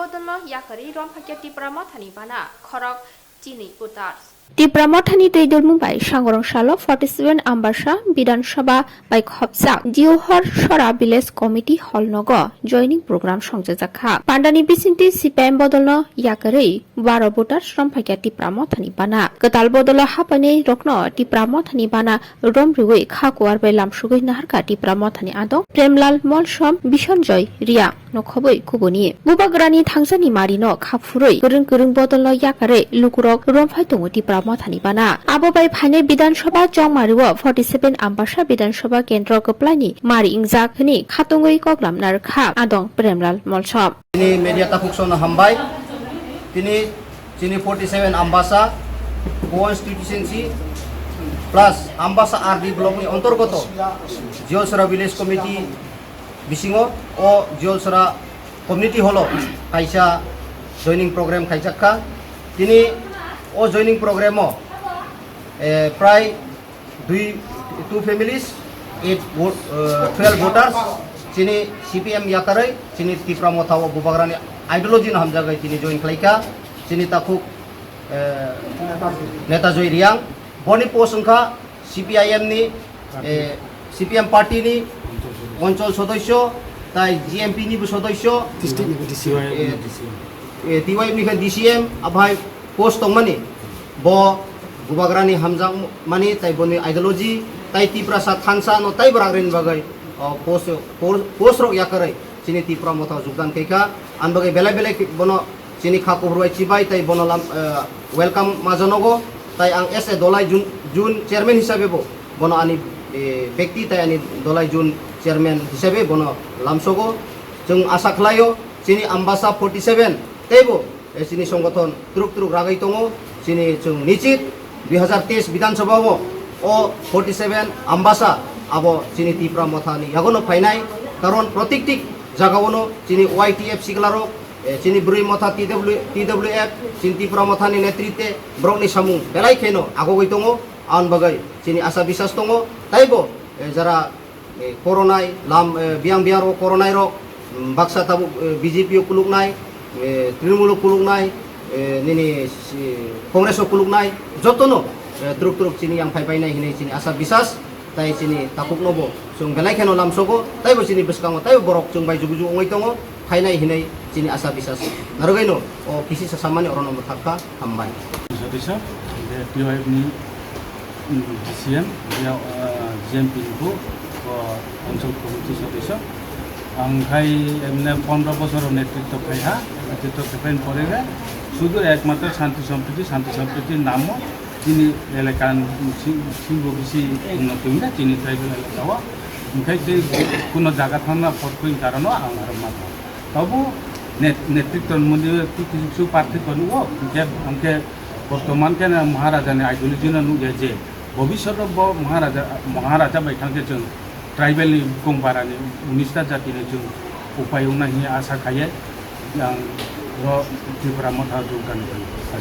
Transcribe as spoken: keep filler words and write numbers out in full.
Bodolno yakarwi romphakya Tipra Mothani bana khorok chini voters. Tipra Mothani twi dulmung bai Sangorong salo forty seven Ambasa Bidhan Sabha bai khopjak Diohor Sora Village Committee Hall nogo joining program songchajakha. Pandani bisingtwi C P I M bodolno yakarwi baro voters romphakya Tipra Mothani bana. Kwtal bodolo hapainai rokno Tipra Mothani bana romriwi kha kuar bai lamsugwi naharkha Tipra Mothani adong Premlal Molsom, Bisonjoy Riang no khobwi kubuni. Bubagrani thangsani marino kha phurwi kwrwng kwrwng bodolno yakarwi lukurok romphai tongo Tipra Mothani bana. Abo bai phainai Bidhan Sabha Chongmario forty seven Ambasa Bidhan Sabha Kendro kwplaini mari wngjak hwnwi khatungwi koklam narwkha adong Premlal Molsom. Tini media takhuk sono hambai. Tini chini forty seven Ambasa constituency plus Ambasa R D block ni ontorgoto Jiolsora Village Committee bisingo o Jiolsora Community Hall o kaisa joining program khaijakha. Tini o joining program o, eh, prai dui, two families, eight vo-, eh, twelve voters, chini C P M yakarwi, chini Tipra Motha o Bubagrani ideology no hamjagwi tini join khlaikha, chini takhuk, eh, Neta Joy Riang, boni post wngkha C P I M ni, eh, C P M party ni Onchol Sodosyo, tai G M P ni bo Sodosyo, District ni bo D C M. Eh, eh, T Y F ni khe D C M, aphai post tongmani, bo Bubagrani hamjakmani, tai boni ideology, tai Tiprasa thansa no tai bwragrini bagwi, o, post, post, post rok yakarwi chini Tipra Motha o jogdan khaikha, ani bagwi belai belai bono chini kha kuphur bai chibai tai bono lam, eh, welcome ma janogo, tai ang as a Dolai Jun, Jun chairman hisabe bo bono ani, eh, bekti tai ani Dolai Jun chairman hisabe bono lamsogo. Chwng asa khlaio chini Ambasa forty seven teibo, eh, chini songothon truk truk ragwi tongo, chini chwng nichit dui hazar teis Bidhan Sabha o, o forty seven Ambasa abo chini Tipra Motha ni yagono phainai, karon protikti jagao no chini Y T F sikla rok, eh, chini Bwrwi Motha T W, T W F, chini Tipra Motha ni netritwe borok ni samung belai kheno agogwi tongo, aboni bagwi chini asa bisas tongo, taibo, eh, jara, eh, koronai lam, eh, biyang biyang rok koronai rok, mm, baksa tabuk, eh, B J P o kuluknai, eh, Trinamool o kuluknai, eh, nini si, Congress o kuluknai, jotono, eh, truk truk chini yang phai painai hinwi chini asa bisas. Tai chini takhukno bo chwng belai kheno lamsogo, taibo chini bwskango taibo borok chwng bai jugu jugu wngwi tongo, phainai hinwi chini asa bisas narwgwino o kisi sa samani orono mwthakha, hambai. Sadisa, je T Y F ni, mm, D C M, ya, ah, G M P ni bo, o, Anchal Committee Sadisa. Ang khai emne pondro bosor netritto khai ha, netritto khai pore, sudu ekmatro Shanti Sampriti, Shanti Sampriti namo, chini elaka sing-, singbo bisi unnoti wngkha chini tribal elaka o. Hwnkhe tei kuno jaga thangna potkoi karono ang aro ma thang. Tobo net-, netritto muni kisu party kono o, hwnkhe, hwnkhe bortoman khe Maharaja ni ideology no nukya je bobishoto bo Maharaja, Maharaja bai thangkhe chwng tribal ni bukung bara ni unis ta jati ni chwng upai wngna hinwi asa khaiye ang ro Tripura Motha o jogdan khai.